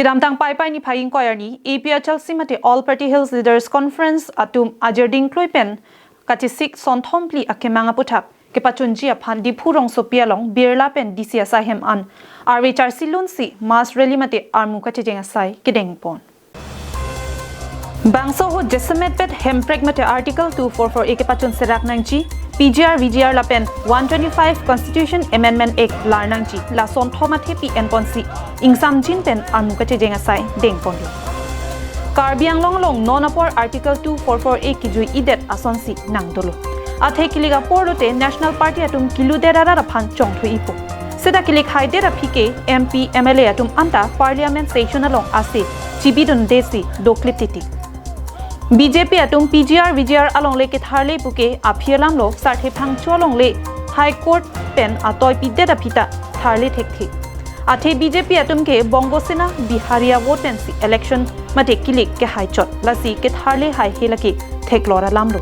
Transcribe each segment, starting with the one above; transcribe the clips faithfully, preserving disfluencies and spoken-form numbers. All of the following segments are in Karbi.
Kedamtang Paipai niphai ingkoi arni, A P H L C mate All Party Hills Leaders Conference atum ajir dingklui pen kachesik sonthom phli akemang aputhak kepachunji aphan Diphu rongsopi along Birla pen D C asai hem an arve charsi lunsi mass rally mate armu kachejeng asai kedengpon. Bangso ahut jasemet pet Hemprek mate Article two four four A kepachun serak nangji, P G R V G R lapen one twenty-five Constitution Amendment Act lar nangji, la sonthom athepi enponsi ingsamjin pen armu kachejeng asai dengponlo. Karbi Anglong along non apor Article two four four A kijui-idet asonsi nangdolo. Athe kilik apor lote National Party atum kiludet arat aphan chongthu-ipo. Seta kilik haidet aphi ke M P, M L A atum anta Parliament session along ase chibidundesi doklip titi. B J P atum P G R V G R alongle ketharle puke aphi alamlo, sarthe phangcho alongle High Court pen atoipidet aphi ta tharle thekthe. Athe B J P atum ke Bongo Sena, Bihari avote pensi election mate kilik kehai chot, lasi ketharle haihe lake theklor alamlo.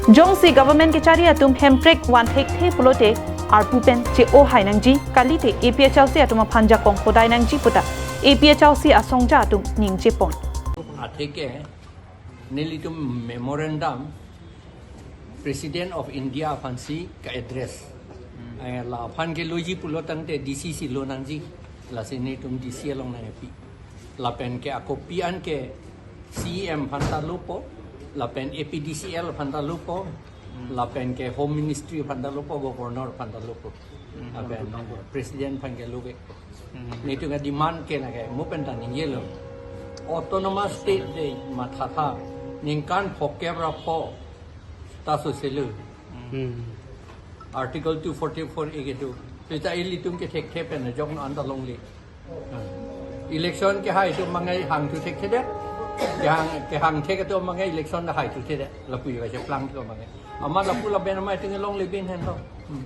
Jongsi government kechari atum Hemprek van thekthe pulote arpu pen che-o hai nangji, kalite A P H L C atum aphan jakong khodai nangji puta A P H L C asongja atum ningjepon. Athe ke nelitum memorandum President of India aphansi ka-address. Eh, la aphan ke loji pulo tangte D C si lo nangji. Lasi nelitum D C along nangpi. Lapen ke a-copy an ke C E M aphan ta lopo, lapen A P D C L aphan ta lopo, lapen ke Home Ministry aphan ta lopo, Governor aphan ta lopo. Hmm. Lapen President aphan ke lobe. Hmm. Nelitum ke demand ke nake, mo pen ta ningjelo. Autonomous State de mathatha, ningkan phokep ra pho ta soselo. Hmm. Article two forty-four A ke tu. Seta ilitum ke thekthe pen jok no anta longle. Election kehai atum mangai hangthu thekthedet. Kehang, kehang thek atum mangai election ta haithuthedet. Lapu iwa cheplang atum mangai. Amat lapu lapen amat atum longle bin hen to. Hmm.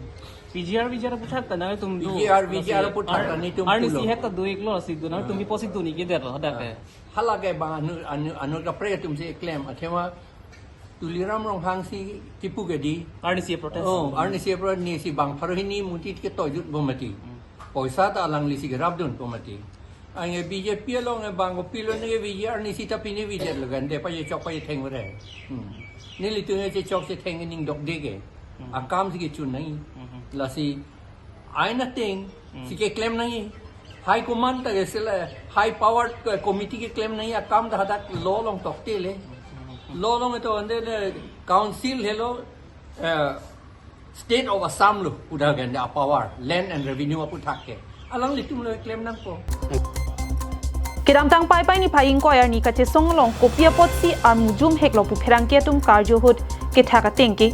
P G R V G R aputhak ta nangtum do. P G R V G R aputhak ta nelitum pulo. Arnisi het ta do-iklo si do, nangtum biposi do-ik-idet lo hadak ke. Hala ke bang anu, anu, anu kaprek atumsi klem. Athema Tuliram Ronghang si kipu ke di. Arnisi protest. Oh, arnisi protest, nisi bang pharo hini muti ke tojut bomati. Hmm. Poisa ta alanglisi kerapdunpo mati. Ange B J P along e bang kopilo ne V G R nisi ta pini V J lo kan de pa ye chok pa ye theng re. Hmm. Nelitum e chechok chetheng ning dokde ke. Hmm. Akam si kechun nangji. Hmm. Lasi ain ateng, hmm, si keklem nangji. High command ta ke sila, high power ke committee keklem nangji akam ta hadak law along toktele. Hmm. Law along ito ande le council helo, eh, State of Assam lo, udah ganda power, land and revenue aputhak ke. Alanglitum lo klem nangpo. Kedamtang Paipai niphai ingkoi arni kachesong along kopi apotsi armu jumheklo pu pherangke atum karju ahut kethak ateng ke,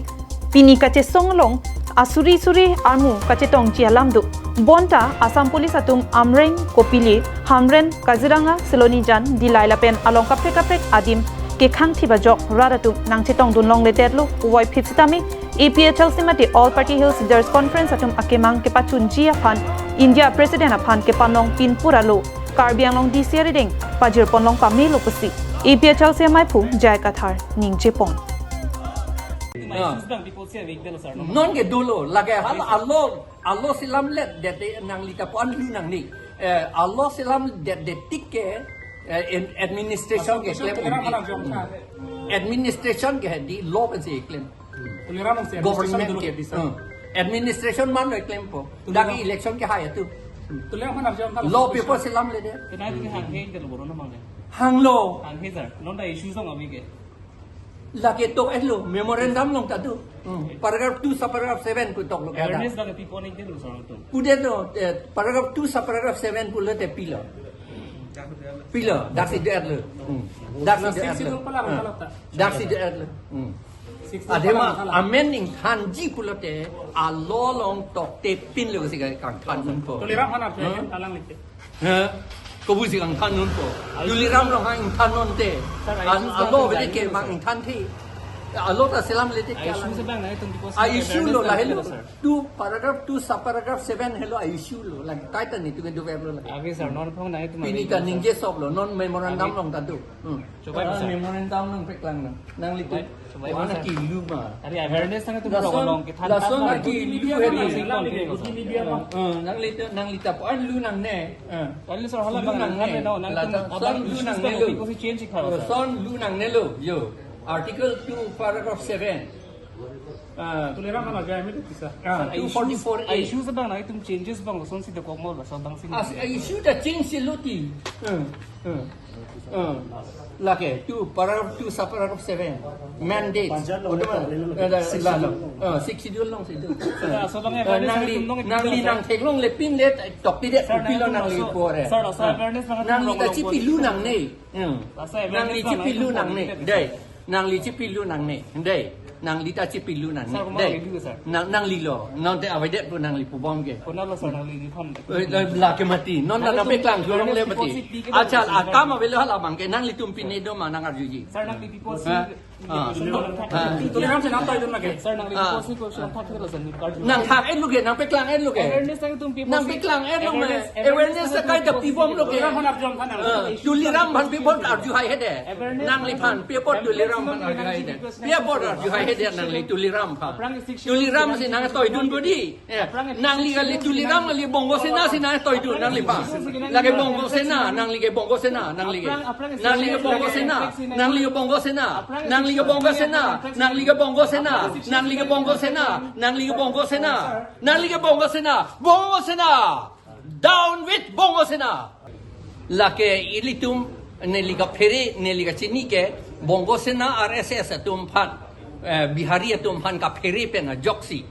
pini kachesong along asuri suri armu kachetongji alam do. Bonta Assam Police atum Amreng, Kopili, Hamren, Kaziranga, Silonijan, Dillai lapen along kaprek kaprek adim kekhang thip ajok rat atum nangchetongdun longledetlo puvoiphit sitame A P H L C mate All Party Hills Leaders Conference atum akemang kepachunji aphan India President aphan kepanong pinpur alo Karbi Anglong D C arideng pajirpon long pamelo pusi A P H L C amaiphu J I Kathar ningjepon. Ah. Non ke dolo, lake hal alo, alo selamledet nanglita puan lu nangni. Eh, alo selamledet tik ke, eh, in-, administration ke klem. Administration ke di law pensi klem. Government ke bisa. Hmm. Administration man lo klempo. Dak election kehai atum. Law paper selamledet. Hanglo. Lake tok-etlo, memorandum along ta do. Hmm. Paragraph two, subparagraph seven pu toklo ke ada. Awareness lake pipon ik delo sir atum. Pudet lo, eh, paragraph two, subparagraph seven pulote pilo. Pilo, daksi do-etlo. Hmm. Daksi do-etlo. Sixth schedule pala, ah, pala ta. Daksi do-etlo. Hmm. Sixth schedule. Adema pala, pala. Amen ingthanji pulote, a law along toktepinlo si kangthan unpo. Tuliram aphan, hmm? Alanglike. Ha? Kopusi kangthan unpo. Tuliram Ronghang ingthan unte. Sir, an alo beli ke mang ingthanthe. Alot aselam lete kya issue lang? Issue lo lahelo. Two paragraph, two subparagraph seven helo issue lo. Lagi taita ni tu ke do verb lo lagi. Ave sir, non phone nai tu. Pini ta ningje sop lo, non memorandum along ta do. Hmm. Chobai, sir. Memorandum nangpeklang nang. Nanglitum. Chobai, mana sir. Kilu ma. Ari awareness nang tu lason, lason kilu hedi. Eh, nanglitum, nanglitum pu-an lu nangne. Eh. Ari sir, hala lu bang nangne. Lason lu nangne lo. Lason lu nangne lo. Yo. Article two, paragraph seven. Ah, Tuliram aphan ajai mi tu kisa. Ah, two forty-four A. Issue abang nang itum changes abang lason si dokok mo lason abang si. Ah, issue ta change si lo ti. Hmm, hmm, hmm. Lake two, paragraph two, subparagraph seven. Mandate. Panchayat lo, lo, lo. Ah, six schedule long si do. Sir, laso abang nangli, nangli nangtheklongle pinle tokti de. Sir, pilo nangli pore. Sir, laso awareness nang nangli ta chipi lu nangne. Hmm. Laso awareness nangli chipi lu nangne. Dei. Nangli chipi lu nangne. Dei. Nangli ta chipi lu nangne. Sir, dei. Nang, nangli lo. Non te avedet pu nangli pu bom ke. Konat lo sir nangliphan? Eh, la, lake mati. Non ta nangpeklang thulongle mati. Achal akam avelo hala abang ke nanglitum pine do ma nang arjuji. Sir, nangli people. Ha? Ah. Tuliram si nangtoidun lake. Sir, nangli people si question thak thelo sir ni karju. Nangthak-et lo ke, nangpeklang-et lo ke. Awareness nangtum people si. Nangpeklang-et lo me. Awareness, awareness awareness ta kaita pibom lo ke. Tuliram aphan arjum tha nang. Eh, Tuliram aphan pibom arju haihedet. Awareness nangliphan pibom Tuliram aphan arju haihedet. Pibom arju haihedet nangli Tuliram aphan. Tuliram si nangtoidun bodi. Eh, nangli kali Tuliram kali Bongo Sena si nangtoidun nangliphan. Lake Bongo Sena, nangli ke Bongo Sena, nangli ke. Nangli ke Bongo Sena, nangli ke Bongo Sena, nangli ke Bongo Sena, nangli ke Bongo Sena, nangli ke Bongo Sena, nangli ke Bongo Sena, nangli ke Bongo Sena, Bongo Sena. Down with Bongo Sena. Lake ilitum neli kaphere, neli kachini ke Bongo Sena R S S atum aphan, eh, Bihari atum aphan kaphere pen ajoksi,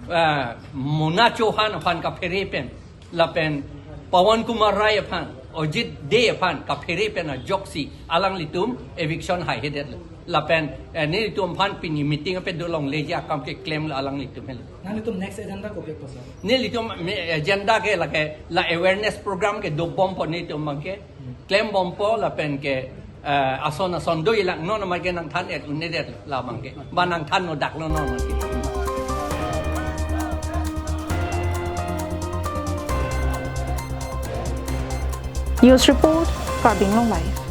eh, Mona Chauhan aphan kaphere pen, lapen Pawan Kumar Rai aphan, Ajit Dey aphan kaphere pen ajoksi alanglitum eviction haihedet lo. Lapen, eh, nelitum aphan pini meeting ape dolongleji akam keklem lo alanglitum helo. Nanglitum next agenda kopi ko sir? Nelitum me-, agenda ke lake la awareness program ke dobompo nelitum abang ke. Klembompo lapen ke, eh, ason ason do ilak non abang ke nangthan-et un'edet labang ke. Ba nangthan nodak lo non abang ke. News report, Karbi Anglong Live.